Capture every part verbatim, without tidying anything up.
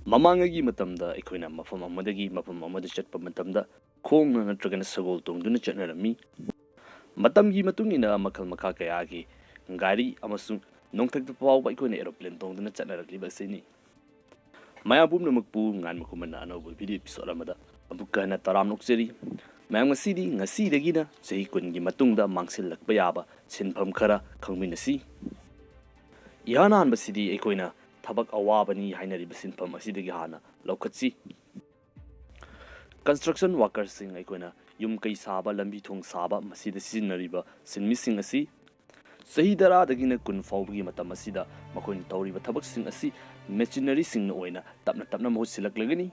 ꯃꯃꯥꯡꯉꯩꯒꯤ ꯃꯇꯝꯗ ꯑꯩꯈꯣꯏꯅ ꯃꯐꯝ ꯑꯃꯗꯒꯤ ꯃꯐꯝ ꯑꯃꯗ ꯆꯠꯄ ꯃꯇꯝꯗ ꯈꯣꯡꯅ ꯅꯠꯇ꯭ꯔꯒꯅ ꯁꯒꯣꯜ ꯇꯣꯡꯗꯨꯅ ꯆꯠꯅꯔꯝꯃꯤ꯫ ꯃꯇꯝꯒꯤ ꯃꯇꯨꯡ ꯏꯟꯅ ꯃꯈꯜ ꯃꯈꯥ ꯀꯌꯥꯒꯤ ꯒꯥꯔꯤ ꯑꯃꯁꯨꯡ ꯅꯣꯡꯊꯛꯇ ꯐꯥꯎꯕ ꯑꯩꯈꯣꯏꯅ aeroplane ꯇꯣꯡꯗꯨꯅ ꯆꯠꯅꯔꯛꯂꯤꯕ ꯑꯁꯤꯅꯤ꯫ ꯃꯌꯥꯝ ꯄꯨꯝꯅꯃꯛꯄꯨ ꯉꯥꯟꯕ ꯈꯨꯃꯟꯅ ꯑꯅꯧꯕ video episode ꯑꯃꯗ ꯑꯃꯨꯛꯀ ꯍꯟꯅ ꯇꯔꯥꯝꯅ ꯑꯣꯛꯆꯔꯤ꯫ ꯃꯌꯥꯝ, ꯉꯁꯤꯗꯤ ꯉꯁꯤꯗꯒꯤꯅ ꯆꯍꯤ ꯀꯨꯟꯒꯤ ꯃꯇꯨꯡꯗ ꯃꯥꯡꯁꯤꯜꯂꯛꯄ ꯌꯥꯕ ꯁꯤꯟꯐꯝ ꯈꯔ ꯈꯪꯃꯤꯟꯅꯁꯤ꯫ ꯏꯍꯥꯟ ꯍꯥꯟꯕꯁꯤꯗꯤ ꯑꯩꯈꯣꯏꯅ ꯊꯕꯛ ꯑꯋꯥꯕꯅꯤ ꯍꯥꯏꯅꯔꯤꯕ ꯁꯤꯟꯐꯝ ꯑꯁꯤꯗꯒꯤ ꯍꯥꯟꯅ ꯂꯧꯈꯠꯁꯤ꯫ Construction workerꯁꯤꯡ, ꯑꯩꯈꯣꯏꯅ ꯌꯨꯝ ꯀꯩ ꯁꯥꯕ, ꯂꯝꯕꯤ ꯊꯣꯡ ꯁꯥꯕ, ꯃꯁꯤꯗ ꯁꯤꯖꯤꯟꯅꯔꯤꯕ ꯁꯤꯟꯃꯤꯁꯤꯡ ꯑꯁꯤ ꯆꯍꯤ ꯇꯔꯥꯗꯒꯤꯅ ꯀꯨꯟ ꯐꯥꯎꯕꯒꯤ ꯃꯇꯝ ꯑꯁꯤꯗ ꯃꯈꯣꯏꯅ ꯇꯧꯔꯤꯕ ꯊꯕꯛꯁꯤꯡ ꯑꯁꯤ machineryꯁꯤꯡꯅ ꯑꯣꯏꯅ ꯇꯞꯅ ꯇꯞꯅ ꯃꯍꯨꯠ ꯁꯤꯜꯂꯛꯂꯒꯅꯤ꯫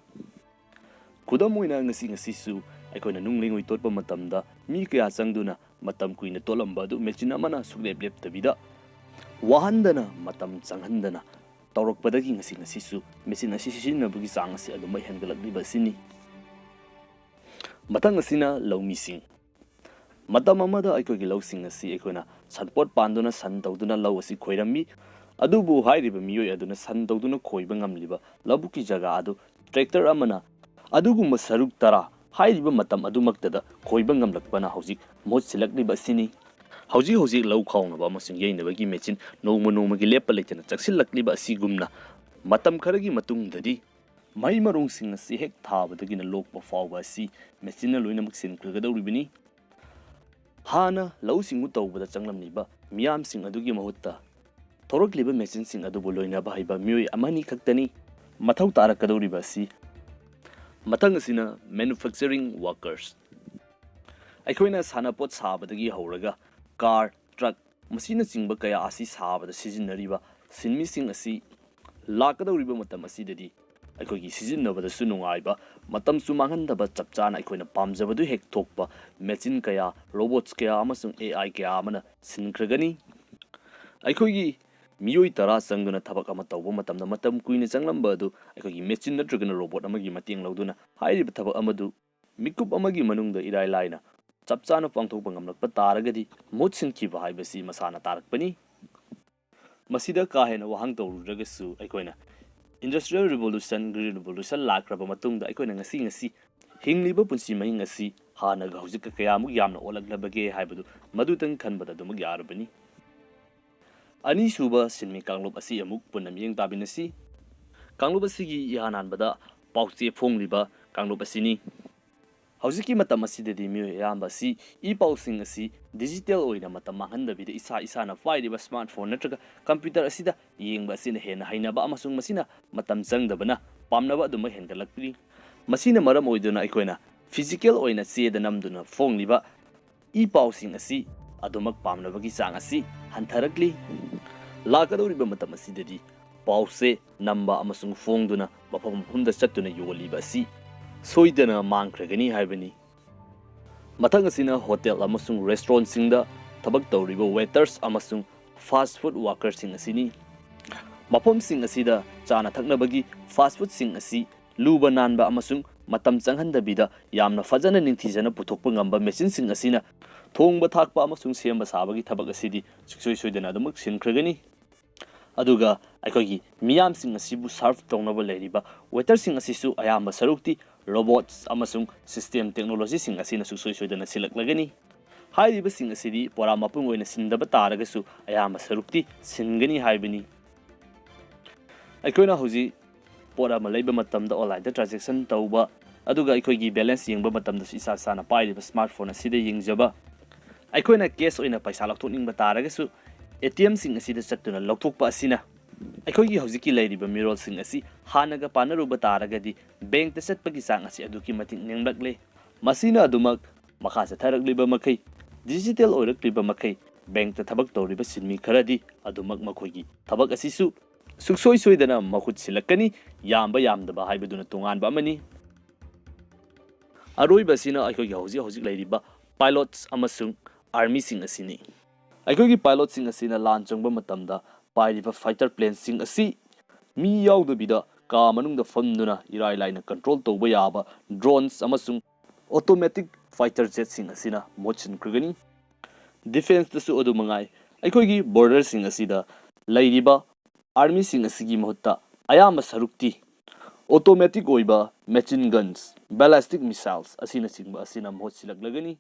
ꯈꯨꯗꯝ ꯑꯣꯏꯅ, ꯉꯁꯤ ꯉꯁꯤꯁꯨ ꯑꯩꯈꯣꯏꯅ ꯅꯨꯡ ꯂꯩꯉꯣꯏ ꯇꯣꯠꯄ ꯃꯇꯝꯗ ꯃꯤ ꯀꯌꯥ ꯆꯪꯗꯨꯅ ꯃꯇꯝ ꯀꯨꯏꯅ ꯇꯣꯠꯂꯝꯕ ꯑꯗꯨ machine ꯑꯃꯅ ꯁꯨꯡꯂꯦꯞ ꯂꯦꯞꯇꯕꯤꯗ, ꯋꯥꯍꯟꯗꯅ, ꯃꯇꯝ ꯆꯪꯍꯟꯗꯅ ꯇꯧꯔꯛꯄꯗꯒꯤ ꯉꯁꯤ ꯉꯁꯤꯁꯨ machine ꯑꯁꯤ ꯁꯤꯖꯤꯟꯅꯕꯒꯤ ꯆꯥꯡ ꯑꯁꯤ ꯑꯗꯨꯃꯛ ꯍꯦꯟꯒꯠꯂꯛꯂꯤꯕ ꯑꯁꯤꯅꯤ꯫ ꯃꯊꯪ ꯑꯁꯤꯅ ꯂꯧꯃꯤꯁꯤꯡ꯫ ꯃꯇꯝ ꯑꯃꯗ ꯑꯩꯈꯣꯏꯒꯤ ꯂꯧꯁꯤꯡ ꯑꯁꯤ ꯑꯩꯈꯣꯏꯅ ꯁꯟꯄꯣꯠ ꯄꯥꯟꯗꯨꯅ, ꯁꯟ ꯇꯧꯗꯨꯅ ꯂꯧ ꯑꯁꯤ ꯈꯣꯏꯔꯝꯃꯤ꯫ ꯑꯗꯨꯕꯨ ꯍꯥꯏꯔꯤꯕ ꯃꯤꯑꯣꯏ ꯑꯗꯨꯅ ꯁꯟ ꯇꯧꯗꯨꯅ ꯈꯣꯏꯕ ꯉꯝꯂꯤꯕ ꯂꯧꯕꯨꯛꯀꯤ ꯖꯒꯥ ꯑꯗꯨ tractor ꯑꯃꯅ ꯑꯗꯨꯒꯨꯝꯕ ꯁꯔꯨꯛ ꯇꯔꯥ ꯍꯥꯏꯔꯤꯕ ꯃꯇꯝ ꯑꯗꯨꯃꯛꯇꯗ ꯈꯣꯏꯕ ꯉꯝꯂꯛꯄꯅ ꯍꯧꯖꯤꯛ ꯃꯍꯨꯠ ꯁꯤꯜꯂꯛꯂꯤꯕ ꯑꯁꯤꯅꯤ꯫ ꯍꯧꯖꯤꯛ ꯍꯧꯖꯤꯛ ꯂꯧ ꯈꯥꯎꯅꯕ ꯑꯃꯁꯨꯡ ꯌꯩꯅꯕꯒꯤ machine ꯅꯣꯡꯃ ꯅꯣꯡꯃꯒꯤ ꯂꯦꯞꯄ ꯂꯩꯇꯅ ꯆꯪꯁꯤꯜꯂꯛꯂꯤꯕ ꯑꯁꯤꯒꯨꯝꯅ, ꯃꯇꯝ ꯈꯔꯒꯤ ꯃꯇꯨꯡꯗꯗꯤ ꯃꯍꯩ ꯃꯔꯣꯡꯁꯤꯡ ꯑꯁꯤ ꯍꯦꯛ ꯊꯥꯕꯗꯒꯤꯅ ꯂꯣꯛꯄ ꯐꯥꯎꯕ ꯑꯁꯤ machineꯅ ꯂꯣꯏꯅꯃꯛ ꯁꯤꯟꯈ꯭ꯔꯒꯗꯧꯔꯤꯕꯅꯤ꯫ ꯍꯥꯟꯅ ꯂꯧꯎ ꯁꯤꯡꯎ ꯇꯧꯕꯗ ꯆꯪꯂꯝꯂꯤꯕ ꯃꯤꯌꯥꯝꯁꯤꯡ ꯑꯗꯨꯒꯤ ꯃꯍꯨꯠꯇ ꯊꯣꯔꯛꯂꯤꯕ machineꯁꯤꯡ ꯑꯗꯨꯕꯨ ꯂꯣꯏꯅꯕ ꯍꯩꯕ ꯃꯤꯑꯣꯏ ꯑꯃꯅꯤ ꯈꯛꯇꯅꯤ ꯃꯊꯧ ꯇꯥꯔꯛꯀꯗꯧꯔꯤꯕ ꯑꯁꯤ꯫ ꯃꯊꯪ ꯑꯁꯤꯅ manufacturing workers꯫ ꯑꯩꯈꯣꯏꯅ ꯁꯥꯟꯅꯄꯣꯠ ꯁꯥꯕꯗꯒꯤ ꯍꯧꯔꯒ car, truck, ꯃꯁꯤꯅꯆꯤꯡꯕ ꯀꯌꯥ ꯑꯁꯤ ꯁꯥꯕꯗ ꯁꯤꯖꯤꯟꯅꯔꯤꯕ ꯁꯤꯟꯃꯤꯁꯤꯡ ꯑꯁꯤ ꯂꯥꯛꯀꯗꯧꯔꯤꯕ ꯃꯇꯝ ꯑꯁꯤꯗꯗꯤ ꯑꯩꯈꯣꯏꯒꯤ ꯁꯤꯖꯤꯟꯅꯕꯗꯁꯨ ꯅꯨꯡꯉꯥꯏꯕ, ꯃꯇꯝꯁꯨ ꯃꯥꯡꯍꯟꯗꯕ, ꯆꯞ ꯆꯥꯅ ꯑꯩꯈꯣꯏꯅ ꯄꯥꯝꯖꯕꯗꯨ ꯍꯦꯛ ꯊꯣꯛꯄ machine ꯀꯌꯥ, robots ꯀꯌꯥ ꯑꯃꯁꯨꯡ AI ꯀꯌꯥ ꯑꯃꯅ ꯁꯤꯟꯈ꯭ꯔꯒꯅꯤ꯫ ꯑꯩꯈꯣꯏꯒꯤ ꯃꯤꯑꯣꯏ ꯇꯔꯥ ꯆꯪꯗꯨꯅ ꯊꯕꯛ ꯑꯃ ꯇꯧꯕ ꯃꯇꯝꯗ ꯃꯇꯝ ꯀꯨꯏꯅ ꯆꯪꯂꯝꯕ ꯑꯗꯨ ꯑꯩꯈꯣꯏꯒꯤ machine ꯅꯠꯇ꯭ꯔꯒꯅ robot ꯑꯃꯒꯤ ꯃꯇꯦꯡ ꯂꯧꯗꯨꯅ ꯍꯥꯏꯔꯤꯕ ꯊꯕꯛ ꯑꯃꯗꯨ ꯃꯤꯀꯨꯞ ꯑꯃꯒꯤ ꯃꯅꯨꯡꯗ ꯏꯔꯥꯏ ꯂꯥꯏꯅ ꯆꯞ ꯆꯥꯅ ꯄꯥꯡꯊꯣꯛꯄ ꯉꯝꯂꯛꯄ ꯇꯥꯔꯒꯗꯤ ꯃꯍꯨꯠ ꯁꯤꯟꯈꯤꯕ ꯍꯥꯏꯕꯁꯤ ꯃꯁꯥꯅ ꯇꯥꯔꯛꯄꯅꯤ꯫ ꯃꯁꯤꯗ ꯀꯥ ꯍꯦꯟꯅ ꯋꯥꯍꯪ ꯇꯧꯔꯨꯗ꯭ꯔꯒꯁꯨ ꯑꯩꯈꯣꯏꯅ Industrial Revolution, Green Revolution ꯂꯥꯛꯈ꯭ꯔꯕ ꯃꯇꯨꯡꯗ ꯑꯩꯈꯣꯏꯅ ꯉꯁꯤ ꯉꯁꯤ ꯍꯤꯡꯂꯤꯕ ꯄꯨꯟꯁꯤ ꯃꯍꯤꯡ ꯑꯁꯤ ꯍꯥꯟꯅꯒ ꯍꯧꯖꯤꯛꯀ ꯀꯌꯥꯃꯨꯛ ꯌꯥꯝꯅ ꯑꯣꯜꯂꯛꯂꯕꯒꯦ ꯍꯥꯏꯕꯗꯨ ꯃꯗꯨꯇꯪ ꯈꯟꯕꯗ ꯑꯗꯨꯃꯛ ꯌꯥꯔꯕꯅꯤ꯫ ꯑꯅꯤꯁꯨꯕ ꯁꯤꯟꯃꯤ ꯀꯥꯡꯂꯨꯞ ꯑꯁꯤ ꯑꯃꯨꯛ ꯄꯨꯟꯅ ꯃꯤꯠꯌꯦꯡ ꯇꯥꯃꯤꯟꯅꯁꯤ꯫ ꯀꯥꯡꯂꯨꯞ ꯑꯁꯤꯒꯤ ꯏꯍꯥꯟ ꯍꯥꯟꯕꯗ ꯄꯥꯎꯆꯦ ꯐꯣꯡꯂꯤꯕ ꯀꯥꯡꯂꯨꯞ ꯑꯁꯤꯅꯤ꯫ ꯍꯧꯖꯤꯛꯀꯤ ꯃꯇꯝ ꯑꯁꯤꯗꯗꯤ ꯃꯤꯑꯣꯏ ꯑꯌꯥꯝꯕ ꯑꯁꯤ ꯏ ꯄꯥꯎꯁꯤꯡ ꯑꯁꯤ digital ꯑꯣꯏꯅ ꯃꯇꯝ ꯃꯥꯡꯍꯟꯗꯕꯤꯗ ꯏꯁꯥ ꯏꯁꯥꯅ ꯄꯥꯏꯔꯤꯕ smartphone ꯅꯠꯇ꯭ꯔꯒ computer ꯑꯁꯤꯗ ꯌꯦꯡꯕ ꯑꯁꯤꯅ ꯍꯦꯟꯅ ꯍꯩꯅꯕ ꯑꯃꯁꯨꯡ ꯃꯁꯤꯅ ꯃꯇꯝ ꯆꯪꯗꯕꯅ ꯄꯥꯝꯅꯕ ꯑꯗꯨꯃꯛ ꯍꯦꯟꯒꯠꯂꯛꯂꯤ꯫ ꯃꯁꯤꯅ ꯃꯔꯝ ꯑꯣꯏꯗꯨꯅ ꯑꯩꯈꯣꯏꯅ physical ꯑꯣꯏꯅ ꯆꯦꯗ ꯅꯝꯗꯨꯅ ꯐꯣꯡꯂꯤꯕ ꯏ ꯄꯥꯎꯁꯤꯡ ꯑꯁꯤ ꯑꯗꯨꯃꯛ ꯄꯥꯝꯅꯕꯒꯤ ꯆꯥꯡ ꯑꯁꯤ ꯍꯟꯊꯔꯛꯂꯤ꯫ ꯂꯥꯛꯀꯗꯧꯔꯤꯕ ꯃꯇꯝ ꯑꯁꯤꯗꯗꯤ ꯄꯥꯎꯁꯦ ꯅꯝꯕ ꯑꯃꯁꯨꯡ ꯐꯣꯡꯗꯨꯅ ꯃꯐꯝ ꯃꯐꯝꯗ ꯆꯠꯇꯨꯅ ꯌꯣꯜꯂꯤꯕ ꯑꯁꯤ ꯁꯣꯏꯗꯅ ꯃꯥꯡꯈ꯭ꯔꯒꯅꯤ ꯍꯥꯏꯕꯅꯤ꯫ ꯃꯊꯪ ꯑꯁꯤꯅ hotel ꯑꯃꯁꯨꯡ restaurantꯁꯤꯡꯗ ꯊꯕꯛ ꯇꯧꯔꯤꯕ waiters ꯑꯃꯁꯨꯡ fast food workerꯁꯤꯡ ꯑꯁꯤꯅꯤ꯫ ꯃꯐꯝꯁꯤꯡ ꯑꯁꯤꯗ ꯆꯥꯅ ꯊꯛꯅꯕꯒꯤ fast foodꯁꯤꯡ ꯑꯁꯤ ꯂꯨꯕ ꯅꯥꯟꯕ ꯑꯃꯁꯨꯡ ꯃꯇꯝ ꯆꯪꯍꯟꯗꯕꯤꯗ ꯌꯥꯝꯅ ꯐꯖꯅ ꯅꯤꯡꯊꯤꯖꯅ ꯄꯨꯊꯣꯛꯄ ꯉꯝꯕ machineꯁꯤꯡ ꯑꯁꯤꯅ ꯊꯣꯡꯕ ꯊꯥꯛꯄ ꯑꯃꯁꯨꯡ ꯁꯦꯝꯕ ꯁꯥꯕꯒꯤ ꯊꯕꯛ ꯑꯁꯤꯗꯤ ꯁꯨꯡꯁꯣꯏ ꯁꯣꯏꯗꯅ ꯑꯗꯨꯃꯛ ꯁꯤꯟꯈ꯭ꯔꯒꯅꯤ꯫ ꯑꯗꯨꯒ ꯑꯩꯈꯣꯏꯒꯤ ꯃꯤꯌꯥꯝꯁꯤꯡ ꯑꯁꯤꯕꯨ serve ꯇꯧꯅꯕ ꯂꯩꯔꯤꯕ waiterꯁꯤꯡ ꯑꯁꯤꯁꯨ ꯑꯌꯥꯝꯕ ꯁꯔꯨꯛꯇꯤ robots ꯑꯃꯁꯨꯡ system technologyꯁꯤꯡ ꯑꯁꯤꯅ ꯁꯨꯡꯁꯣꯏ ꯁꯣꯏꯗꯅ ꯁꯤꯜꯂꯛꯂꯒꯅꯤ꯫ ꯍꯥꯏꯔꯤꯕꯁꯤꯡ ꯑꯁꯤꯗꯤ ꯄꯨꯔꯥ ꯃꯄꯨꯡ ꯑꯣꯏꯅ ꯁꯤꯟꯗꯕ ꯇꯥꯔꯒꯁꯨ ꯑꯌꯥꯝꯕ ꯁꯔꯨꯛꯇꯤ ꯁꯤꯟꯒꯅꯤ ꯍꯥꯏꯕꯅꯤ꯫ ꯑꯩꯈꯣꯏꯅ ꯍꯧꯖꯤꯛ ꯄꯣꯠ ꯑꯃ ꯂꯩꯕ ꯃꯇꯝꯗ onlineꯗ transaction ꯇꯧꯕ, ꯑꯗꯨꯒ ꯑꯩꯈꯣꯏꯒꯤ balance ꯌꯦꯡꯕ ꯃꯇꯝꯗꯁꯨ ꯏꯁꯥ ꯏꯁꯥꯅ ꯄꯥꯏꯔꯤꯕ smartphone ꯑꯁꯤꯗ ꯌꯦꯡꯖꯕ, ꯑꯩꯈꯣꯏꯅ cash ꯑꯣꯏꯅ ꯄꯩꯁꯥ ꯂꯧꯊꯣꯛꯅꯤꯡꯕ ꯇꯥꯔꯒꯁꯨ ATMꯁꯤꯡ ꯑꯁꯤꯗ ꯆꯠꯇꯨꯅ ꯂꯧꯊꯣꯛꯄ ꯑꯁꯤꯅ ꯑꯩꯈꯣꯏꯒꯤ ꯍꯧꯖꯤꯛꯀꯤ ꯂꯩꯔꯤꯕ ꯃꯤꯔꯣꯜꯁꯤꯡ ꯑꯁꯤ ꯍꯥꯟꯅꯒ ꯄꯥꯟꯅꯔꯨꯕ ꯇꯥꯔꯒꯗꯤ bankꯇ ꯆꯠꯄꯒꯤ ꯆꯥꯡ ꯑꯁꯤ ꯑꯗꯨꯛꯀꯤ ꯃꯇꯤꯛ ꯅꯦꯝꯂꯛꯂꯦ꯫ ꯃꯁꯤꯅ ꯑꯗꯨꯃꯛ ꯃꯈꯥ ꯆꯠꯊꯔꯛꯂꯤꯕ ꯃꯈꯩ, digital ꯑꯣꯏꯔꯛꯂꯤꯕ ꯃꯈꯩ, bankꯇ ꯊꯕꯛ ꯇꯧꯔꯤꯕ ꯁꯤꯟꯃꯤ ꯈꯔꯗꯤ ꯑꯗꯨꯃꯛ ꯃꯈꯣꯏꯒꯤ ꯊꯕꯛ ꯑꯁꯤꯁꯨ ꯁꯨꯡꯁꯣꯏ ꯁꯣꯏꯗꯅ ꯃꯍꯨꯠ ꯁꯤꯜꯂꯛꯀꯅꯤ꯫ ꯌꯥꯝꯕ ꯌꯥꯝꯗꯕ ꯍꯥꯏꯕꯗꯨꯅ ꯇꯣꯉꯥꯟꯕ ꯑꯃꯅꯤ꯫ ꯑꯔꯣꯏꯕ ꯑꯁꯤꯅ ꯑꯩꯈꯣꯏꯒꯤ ꯍꯧꯖꯤꯛ ꯍꯧꯖꯤꯛ ꯂꯩꯔꯤꯕ pilots ꯑꯃꯁꯨꯡ armyꯁꯤꯡ ꯑꯁꯤꯅꯤ꯫ ꯑꯩꯈꯣꯏꯒꯤ pilotꯁꯤꯡ ꯑꯁꯤꯅ ꯂꯥꯟ ꯆꯪꯕ ꯃꯇꯝꯗ ꯄꯥꯏꯔꯤꯕ fighter planeꯁꯤꯡ ꯑꯁꯤ ꯃꯤ ꯌꯥꯎꯗꯕꯤꯗ ꯀꯥ ꯃꯅꯨꯡꯗ ꯐꯝꯗꯨꯅ ꯏꯔꯥꯏ ꯂꯥꯏꯅ control ꯇꯧꯕ ꯌꯥꯕ drones ꯑꯃꯁꯨꯡ automatic fighter jetꯁꯤꯡ ꯑꯁꯤꯅ ꯃꯍꯨꯠ ꯁꯤꯟꯈ꯭ꯔꯒꯅꯤ꯫ Defenceꯇꯁꯨ ꯑꯗꯨ ꯃꯉꯥꯏ, ꯑꯩꯈꯣꯏꯒꯤ borderꯁꯤꯡ ꯑꯁꯤꯗ ꯂꯩꯔꯤꯕ armyꯁꯤꯡ ꯑꯁꯤꯒꯤ ꯃꯍꯨꯠꯇ ꯑꯌꯥꯝꯕ ꯁꯔꯨꯛꯇꯤ automatic ꯑꯣꯏꯕ machine guns, ballistic missiles ꯑꯁꯤꯅꯆꯤꯡꯕ ꯑꯁꯤꯅ ꯃꯍꯨꯠ ꯁꯤꯜꯂꯛꯂꯒꯅꯤ꯫